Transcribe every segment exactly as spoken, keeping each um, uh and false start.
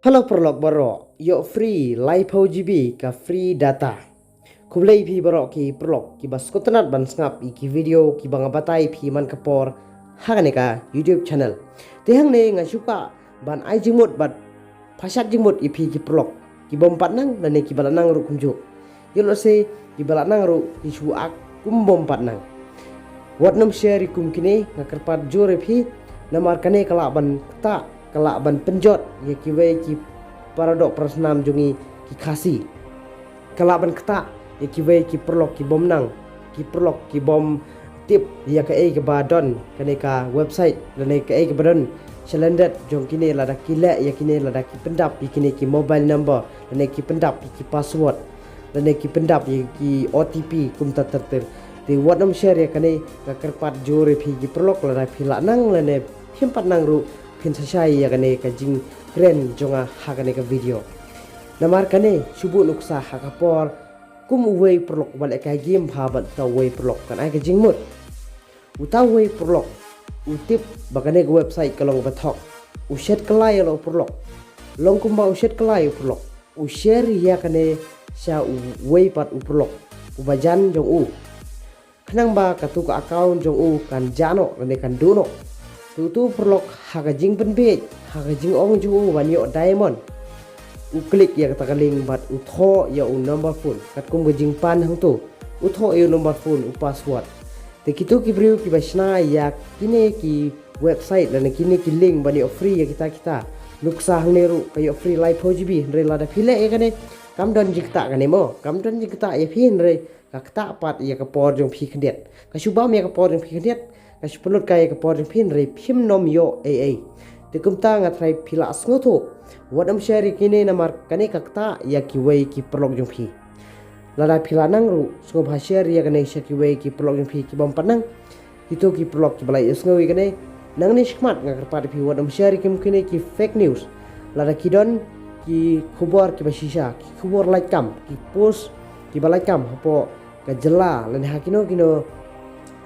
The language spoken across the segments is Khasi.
Hello paralok baroh, ïoh free laiphew G B ka free data. Khublei phi baroh ki paralok kiba sngewtynnat ban sngap ïa ki video kiba nga batai phi man ka por ha kane ka YouTube channel. Te hangne nga shu kwah ban ai jingmut bad pynshad jingmut ïa phi ki paralok kibym pat nang lane kiba la nang ruh kumjuh. Ïa lehse kiba la nang ruh ki shu ak kum bym pat nang. Wat nym share ïa kum kine, nga kyrpad jur ïa phi, namar kane ka lah ban ktah, ka lah ban pynjot ïa kiwei ki paradoh parasnam jong ngi ki Khasi. Ka lah ban ktah ïa kiwei ki paralok kibym nang, ki paralok kibym tip ïa kaei kaba don kane ka website lane kaei kaba don sha lyndet jong kine, lada ki leh ïa kine, lada ki pyndap ïa kine ki mobile number lane ki pyndap ïa ki password lane ki pyndap ïa ki O T P kumta ter ter. Te wat nym share ïa kane, nga kyrpad jur ïa phi ki paralok, lada phi la nang lane phim pat nang ruh, phin sa shai ïa kane ka jingkren jong nga ha kane ka video. Namar kane shu buh nuksa ha ka por kum uwei u paralok uba lehkai game bha bad uta uwei u paralok, kan ai ka jingmut. Uta uwei u paralok u tip ba kane ka website ka long ba thok. U shet kylla ïa la u paralok. Long kumba u shet kylla ïa u paralok, u share ïa kane sha uwei pat u paralok uba jan jong u, khnang ba katu ka account jong u kan jah noh lane kan duh noh. Te utu u paralok ha ka jingpynbiej, ha ka jingong jong u ban ïoh diamond, u click ïa kata ka link bad u thoh ïa u number phone katkum ka jingpan hangto. U thoh ïa u number phone, u password. Te kitu ki briew kiba shna ïa kine ki website lane kine ki link ban ïoh free ïa kita kita. Nuksa hangne ruh ka ïoh free laiphew G B, hynrei lada phi leh ïa kane, kam don jingktah kane mo, kam don jingktah ïa phi, hynrei ka ktah pat ïa ka por jong phi khyndiat. Ka shu bam ïa ka por jong phi khyndiat, ka shu pynlut kai ïa ka por jong phi, hynrei phim nym ïoh ei ei. Te kumta nga tharai phi la sngewthuh, wat nym share ïa kine, namar kane ka ktah ïa kiwei ki paralok jong phi. Lada phi la nang ruh, sngewbha share ïa kane sha kiwei ki paralok jong phi kibym pat nang. Kito ki paralok kiba la ïohsngew ïa kane, nangne shakhmat nga kyrpad ïa phi, wat nym share ïa kum kine ki fake news. Lada ki don ki khubor kiba shisha, ki khubor lait kam, ki post kiba lait kam hapoh ka jylla lane ha kino kino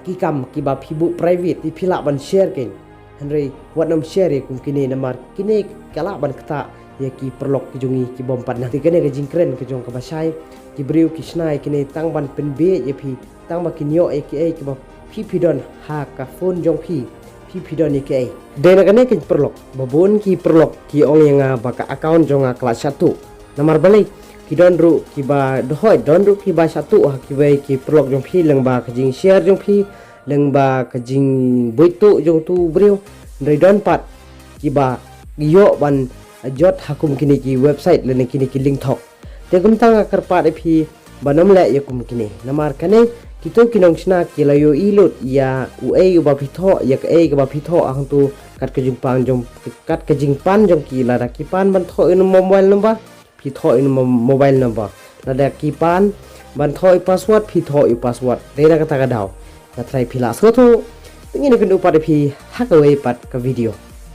ki kam kiba phi buh private, te phi lah ban share kein. Hynrei wat nym share ïa kum kine, namar kine ka lah ban ktah ïa ki paralok ki jong ngi kibym pat nang. Te kane ka jingkren ka jong kaba shai, ki briew ki shna ïa kine tang ban pynbiej ïa phi, tang ba kin ïoh ïa kiei kiba phi phi don ha ka phone jong phi, phi phi don ïa kiei. Dei na kane kein paralok ba bun ki paralok ki ong ïa nga ba ka account jong nga ka la shah tuh. Namar balei? Ki don ruh kiba, hooid, don ruh kiba shah tuh ha kiwei ki paralok jong phi lyngba ka jingshare jong phi, lyngba ka jingbuit tuh jong utu u briew. Hynrei don pat kiba ïoh ban jot ha kum kine ki website lane kine ki link thok. Te kumta nga kyrpad ïa phi ba nym leh ïa kum kine. Namar kane, kito ki nongshna ki la ïohi lut ïa uei uba phi thoh, ïa kaei kaba phi thoh hangto, kat ka jingpan jong, kat ka jingpan jong ki. Lada ki pan ban thoh ïa u mobile number, phi thoh ïa u mo-, mobile number. Lada ki pan ban thoh ïa u password, phi thoh ïa u password. Dei na kata ka daw. Nga tharai phi la sngewthuh. Te ngin ïakynduh pat ïa phi ha kawei pat ka video.